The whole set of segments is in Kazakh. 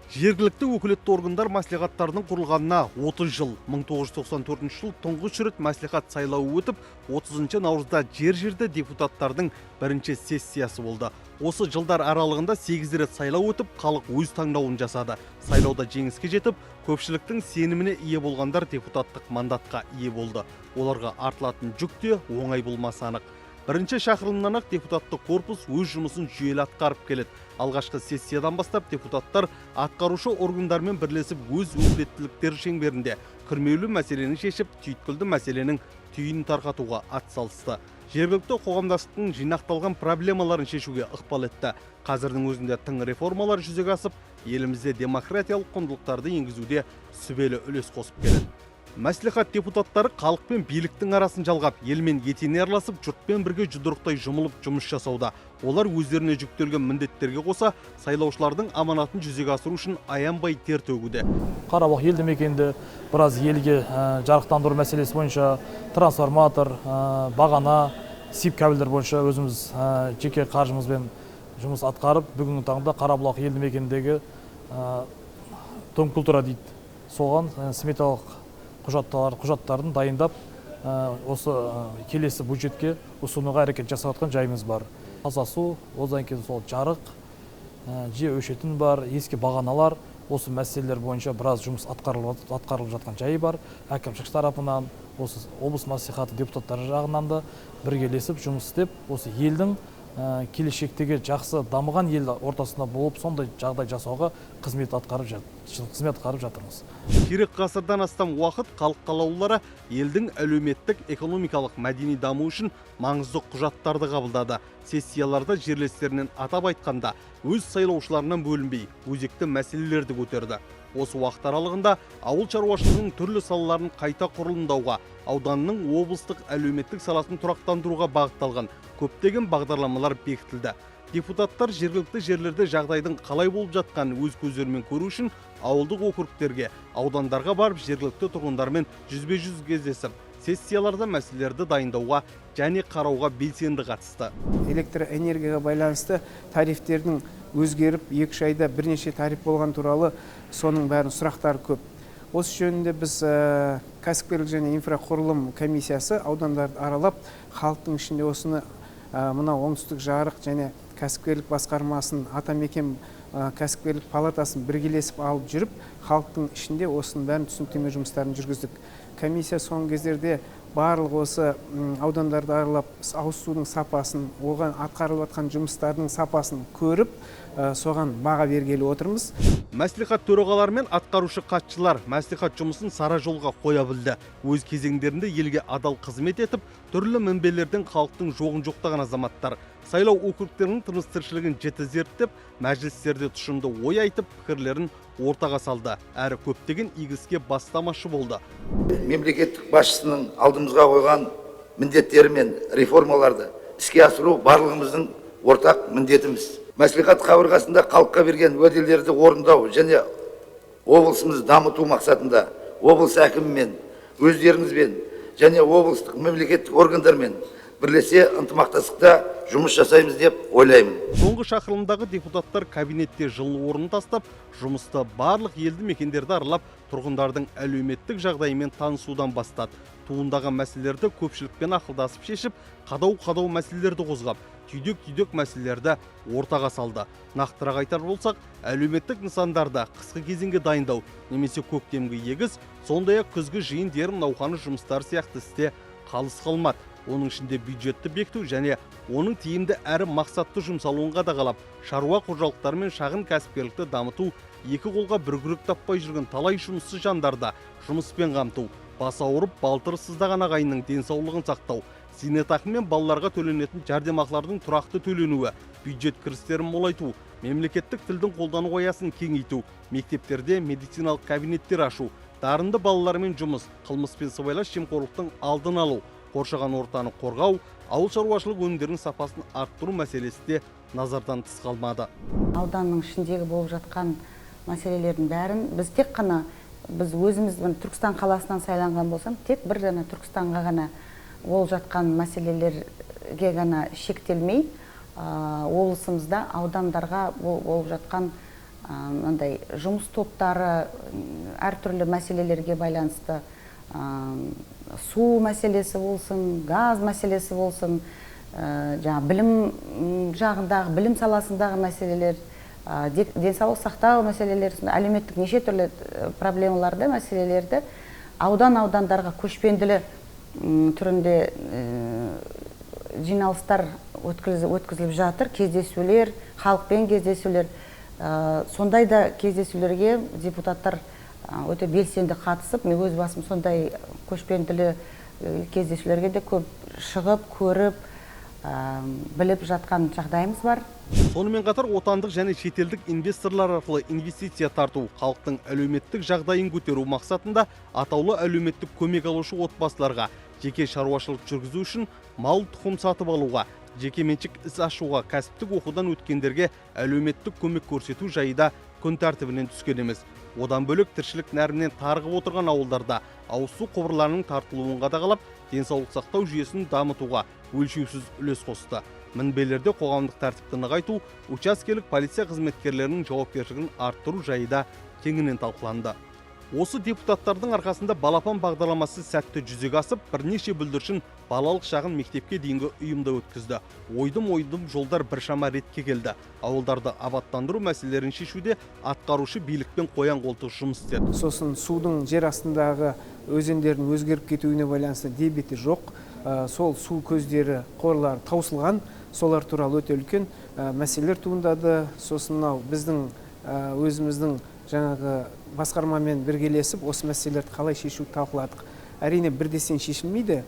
Жергілікті өкілетті органдар мәслихаттарының құрылғанына 30 жыл. 1994 жыл тұңғыш рет мәслихат сайлауы өтіп, 30 наурызда жер-жерде депутаттардың бірінші сессиясы болды. Осы жылдар аралығында 8 рет сайлау өтіп, халық өз таңдауын жасады. Сайлауда жеңіске жетіп, көпшіліктің сеніміне ие болғандар депутаттық мандатқа ие болды. Оларға артылатын жүк те оңай болмасы анық. Бірінші шақырылымнан-ақ депутаттық корпус өз жұмысын жүйелі атқарып келеді. Алғашқы сессиядан бастап депутаттар атқарушы органдармен бірлесіп, өз өкілеттіліктері шеңберінде күрмеулі мәселені шешіп, түйткілді мәселенің түйінін тарқатуға атсалысты. Жергілікті қоғамдастықтың жинақталған проблемаларын шешуге ықпал етті. Қазірдің өзінде тың реформалар жүзеге асып, елімізде демократиялық құндылықтарды енгізуде сүбелі үлес қосып келеді. Мәслихат депутаттары халық пен биліктің арасын жалғап, елмен етене араласып, жұртпен бірге жұдырықтай жұмылып жұмыс жасауда. Олар өздеріне жүктелген міндеттерге қоса, сайлаушылардың аманатын жүзеге асыру үшін аянбай тер төгуде. Қарабұлақ елді мекенінде біраз елге жарықтандыру мәселесі бойынша трансформатор, бағана, сип кабельдер бойынша өзіміз жеке қаржымызбен жұмыс атқарып, бүгінгі таңда Қарабұлақ елді мекеніндегі дом культура дейді, соған сметалық құжаттарын дайындап, осы келесі бюджетке ұсынуға әрекет жасап жатқан жайымыз бар. Таза су, одан кейін сол жарық, жиі өшетін бар, ескі бағаналар, осы мәселелер бойынша біраз жұмыс атқарылып жатқан жайы бар. Әкімшілік тарапынан, осы облыс мәслихаты депутаттары жағынан да біргелесіп жұмыс істеп, осы елдің келешектегі жақсы дамыған ел ортасында болып, сондай жағдай жасауға қызмет атқарып жатырмыз. Ширек ғасырдан астам уақыт халық қалаулылары елдің әлеуметтік, экономикалық, мәдени дамуы үшін маңызды құжаттарды қабылдады. Сессияларда жерлестерінен, атап айтқанда, өз сайлаушыларынан бөлінбей, өзекті мәселелерді көтерді. Осы уақыт аралығында ауыл шаруашылығының түрлі салаларын қайта құрылымдауға, ауданның облыстық әлеуметтік саласын тұрақтандыруға бағытталған көптеген бағдарламалар бекітілді. Депутаттар жергілікті жерлерде жағдайдың қалай болып жатқанын өз көздерімен көру үшін ауылдық округтерге, аудандарға барып, жергілікті тұрғындармен жүзбе-жүз кездесіп, сессияларда мәселелерді дайындауға және қарауға белсенді қатысты. Электроэнергияға байланысты тарифтердің өзгеріп, 2-3 айда бірнеше тариф болған туралы соның бәрін сұрақтар көп. Осы жөнінде біз кәсіпкерлік және инфрақұрылым комиссиясы аудандарды аралап, халықтың ішінде осыны мынау оңтүстік жарық және кәсіпкерлік басқармасын, Атамекен кәсіпкерлік палатасын біргелесіп алып жүріп, халықтың ішінде осының бәрін түсініктеме жұмыстарын жүргіздік. Комиссия соңғы кездерде барлық осы аудандарды аралап, ауыз судың сапасын, оған атқарылып жатқан жұмыстардың сапасын көріп, соған баға бергелі отырмыз. Мәслихат төрағалары мен атқарушы хатшылар мәслихат жұмысын сара жолға қоя білді. Өз кезеңдерінде елге адал қызмет етіп, түрлі мінбелерден халықтың жоғын жоқтаған азаматтар. Сайлау округтерінің тыныс-тіршілігін жіті зерттеп, мәжілістерде тұшымды ой айтып, пікірлерін ортаға салды. Әрі көптеген игі іске бастамашы болды. Мемлекеттік басшысының алдымызға қойған міндеттері мен реформаларды іске асыру барлығымыздың ортақ міндетіміз. Мәслихат қабырғасында халыққа берген уәделерді орындау және облысымызды дамыту мақсатында облыс әкімімен, өздеріңізбен және облыстық мемлекеттік органдармен бірлесе ынтымақтастықта жұмыс жасаймыз деп ойлаймын. Соңғы шақырылымдағы депутаттар кабинетте жылы орын тастап, жұмысты барлық елді мекендерді аралап, тұрғындардың әлеуметтік жағдайымен танысудан бастады. Туындаған мәселелерді көпшілікпен ақылдасып шешіп, қадау-қадау мәселелерді қозғап, түйдек-түйдек мәселелерді ортаға салды. Нақтырақ айтар болсақ, әлеуметтік нысандарды қысқы кезеңге дайындау немесе көктемгі егіс, сондай-ақ күзгі жиын терім науқаны жұмыстары сияқты істе қалыс қалмады. Оның ішінде бюджетті бекіту және оның тиімді әрі мақсатты жұмсалуын қадағалап, шаруа қожалықтары мен шағын кәсіпкерлікті дамыту, екі қолға бір күрек таппай жүрген талай жұмыссыз жандарды жұмыспен қамту, бас ауырып, балтыры сыздаған ағайынның денсаулығын сақтау, зейнетақы мен балаларға төленетін жәрдемақылардың тұрақты төленуі, бюджет кірістерін молайту, мемлекеттік тілдің қолдану аясын кеңейту, мектептерде медициналық кабинеттер ашу, дарынды балалармен жұмыс, қылмыс пен сыбайлас жемқорлықтың алдын алу, қоршаған ортаны қорғау, ауыл шаруашылық өнімдерінің сапасын арттыру мәселесі де назардан тыс қалмады. Ауданның ішіндегі болып жатқан мәселелердің бәрін біз тек қана біз өзіміз Түркістан қаласынан сайланған болсам, тек бір ғана Түркістанға ғана болып жатқан мәселелерге ғана шектелмей, облысымызда аудандарға болып жатқан мынандай жұмыс топтары, әртүрлі мәселелерге байланысты, су мәселесі болсын, газ мәселесі болсын, жаңа білім жағындағы, білім саласындағы мәселелер, денсаулық сақтау мәселелері, сондай әлеуметтік неше түрлі проблемаларды, мәселелерді аудан-аудандарға көшпенділі түрінде жиналыстар өткізіліп жатыр, кездесулер, халықпен кездесулер. Сондай да кездесулерге депутаттар өте белсенді қатысып, мен өз басым сондай көшпенділі кездесулерге де көп шығып, көріп, біліп жатқан жағдайымыз бар. Сонымен қатар отандық және шетелдік инвесторлар арқылы инвестиция тарту, халықтың әлеуметтік жағдайын көтеру мақсатында атаулы әлеуметтік көмек алушы отбасыларға жеке шаруашылық жүргізу үшін мал тұқым сатып алуға, жеке меншік іс ашуға, кәсіптік оқудан өткендерге әлеуметтік көмек көрсету жайы да күн тәртібінен түскен емес. Одан бөлек тіршілік нәрінен тарығып отырған ауылдарда ауыз су құбырларының тартылуын қадағалап, денсаулық сақтау жүйесін дамытуға өлшеусіз үлес қосты. Мінбелерде қоғамдық тәртіпті нығайту, учаскелік полиция қызметкерлерінің жауапкершілігін арттыру жайы да кеңінен талқыланды. Осы депутаттардың арқасында Балапан бағдарламасы сәтті жүзеге асып, бірнеше бүлдіршін балалық шағын мектепке дейінгі ұйымда өткізді. Ойдым-ойдым жолдар біршама ретке келді. Ауылдарды абаттандыру мәселелерін шешуде атқарушы билікпен қоян-қолтық жұмыс істеді. Сосын судың жер астындағы өзендердің өзгеріп кетуіне байланысты дебеті жоқ. Сол су көздері, қорлары таусылған, солар туралы өте үлкен мәселелер туындады. Сосын мынау біздің өзіміздің жаңағы басқармамен біргелесіп осы мәселелерді қалай шешуді талқыладық. Әрине бірдесен шешілмейді,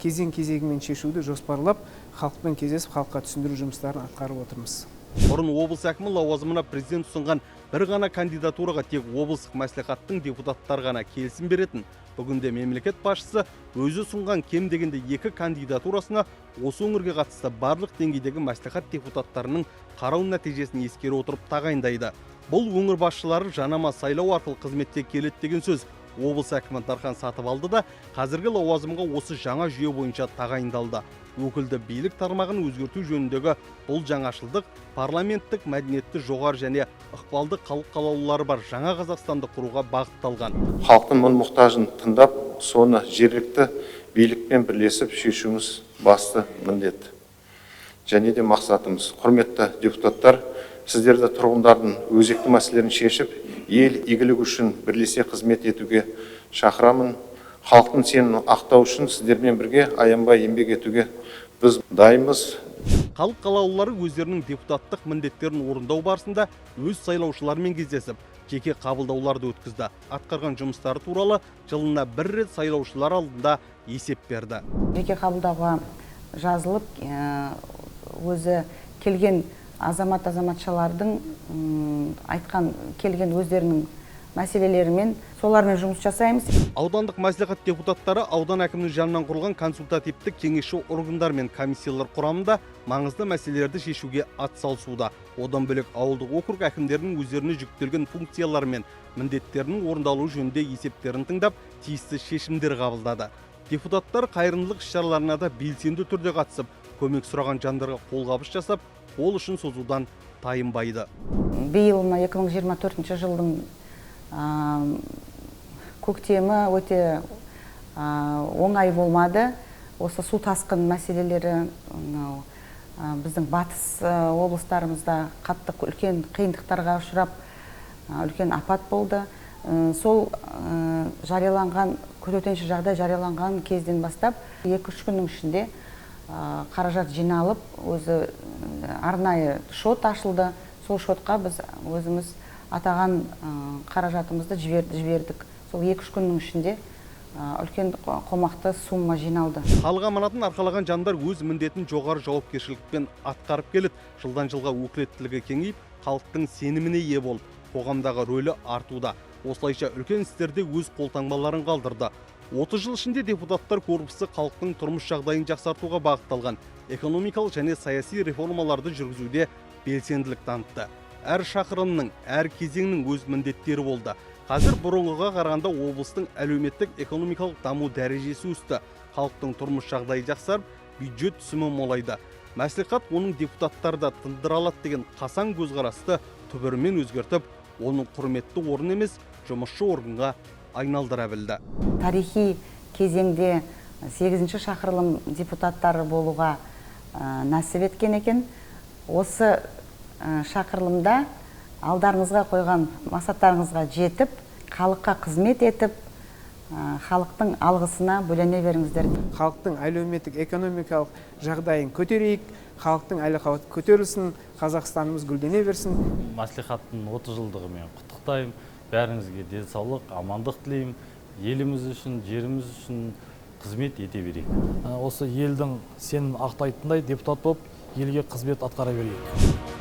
кезең-кезегімен шешуді жоспарлап, халықпен кездесіп, халыққа түсіндіру жұмыстарын атқарып отырмыз. Бұрын облыс әкімі лауазымына президент ұсынған бір ғана кандидатураға тек облыстық мәслихаттың депутаттары ғана келісім беретін. Бүгінде мемлекет басшысы өзі ұсынған кем дегенде екі кандидатурасына осы өңірге қатысты барлық деңгейдегі мәслихат депутаттарының қарау нәтижесін ескере отырып тағайындайды. Бұл өңір басшылары жанама сайлау арқылы қызметке келеді деген сөз. Облыс әкімі Дархан Сатыбалды да қазіргі лауазымға осы жаңа жүйе бойынша тағайындалды. Өкілді билік тармағын өзгерту жөніндегі бұл жаңашылдық парламенттік мәдениетті жоғары және ықпалды халық қалаулылары бар жаңа Қазақстанды құруға бағытталған. Халықтың мұң-мұқтажын тыңдап, соны жергілікті билікпен бірлесіп шешуіміз басты міндет. Және де мақсатымыз. Құрметті депутаттар, сіздерді тұрғындардың өзекті мәселелерін шешіп, ел игілігі үшін бірлесе қызмет етуге шақырамын. Халықтың сенімін ақтау үшін сіздермен бірге аянбай еңбек етуге біз дайынбыз. Халық қалаулылары өздерінің депутаттық міндеттерін орындау барысында өз сайлаушыларымен кездесіп, жеке қабылдауларды өткізді. Атқарған жұмыстары туралы жылына бір рет сайлаушылар алдында есеп берді. Жеке қабылдауға жазылып, өзі келген азамат-азаматшалардың айтқан келген өздерінің мәселелерімен солармен жұмыс жасаймыз. Аудандық мәслихат депутаттары аудан әкімінің жанынан құрылған консультативтік кеңесші органдар мен комиссиялар құрамында маңызды мәселелерді шешуге атсалысуда. Одан бөлек ауылдық округ әкімдерінің өздеріне жүктелген функциялары мен міндеттерінің орындалуы жөнінде есептерін тыңдап, тиісті шешімдер қабылдады. Депутаттар қайырымдылық іс-шараларына да белсенді түрде қатысып, көмек сұраған жандарға қолғабыс жасап, қол ұшын созудан тайынбайды. Биыл мына 2024 жылдың көктемі өте оңай болмады. Осы су тасқын мәселелері мынау біздің батыс облыстарымызда қатты үлкен қиындықтарға ұшырап, үлкен апат болды. Сол жарияланған, төтенше жағдай жарияланған кезден бастап 2-3 күннің ішінде қаражат жиналып, өзі арнайы шот ашылды. Сол шотқа біз өзіміз атаған қаражатымызды жібердік. Сол 2-3 күннің ішінде үлкен қомақты сумма жиналды. Халық аманатын арқалаған жандар өз міндетін жоғары жауапкершілікпен атқарып келеді. Жылдан жылға өкілеттілігі кеңейіп, халықтың сеніміне ие болып, қоғамдағы рөлі артуда. Осылайша үлкен істерде өз қолтаңбаларын қалдырды. 30 жыл ішінде депутаттар корпусы халықтың тұрмыс жағдайын жақсартуға бағытталған экономикалық және саяси реформаларды жүргізуде белсенділік танытты. Әр шақырымның, әр кезеңнің өз міндеттері болды. Қазір бұрынғыға қарағанда облыстың әлеуметтік экономикалық даму дәрежесі өсті. Халықтың тұрмыс жағдайы жақсарып, бюджет түсімі молайды. Мәслихат, оның депутаттары да тындыра алады деген қасаң көзқарасты түбірімен өзгертіп, оны құрметті орын емес, жұмысшы органға айналдыра білді. Тарихи кезеңде 8-ші шақырылым депутаттары болуға нәсіп еткен екен. Осы шақырылымда алдарыңызға қойған мақсаттарыңызға жетіп, халыққа қызмет етіп, халықтың алғысына бөлене беріңіздер. Халықтың әлеуметтік экономикалық жағдайын көтерейік, халықтың әл-ауқаты көтерілсін, Қазақстанымыз гүлдене берсін. Мәслихаттың 30 жылдығымен құттықтаймын. Бәріңізге денсаулық, амандық тілеймін. Еліміз үшін, жеріміз үшін қызмет ете берейік. Осы елдің сенімін ақтайтындай депутат болып, елге қызмет атқара берейік.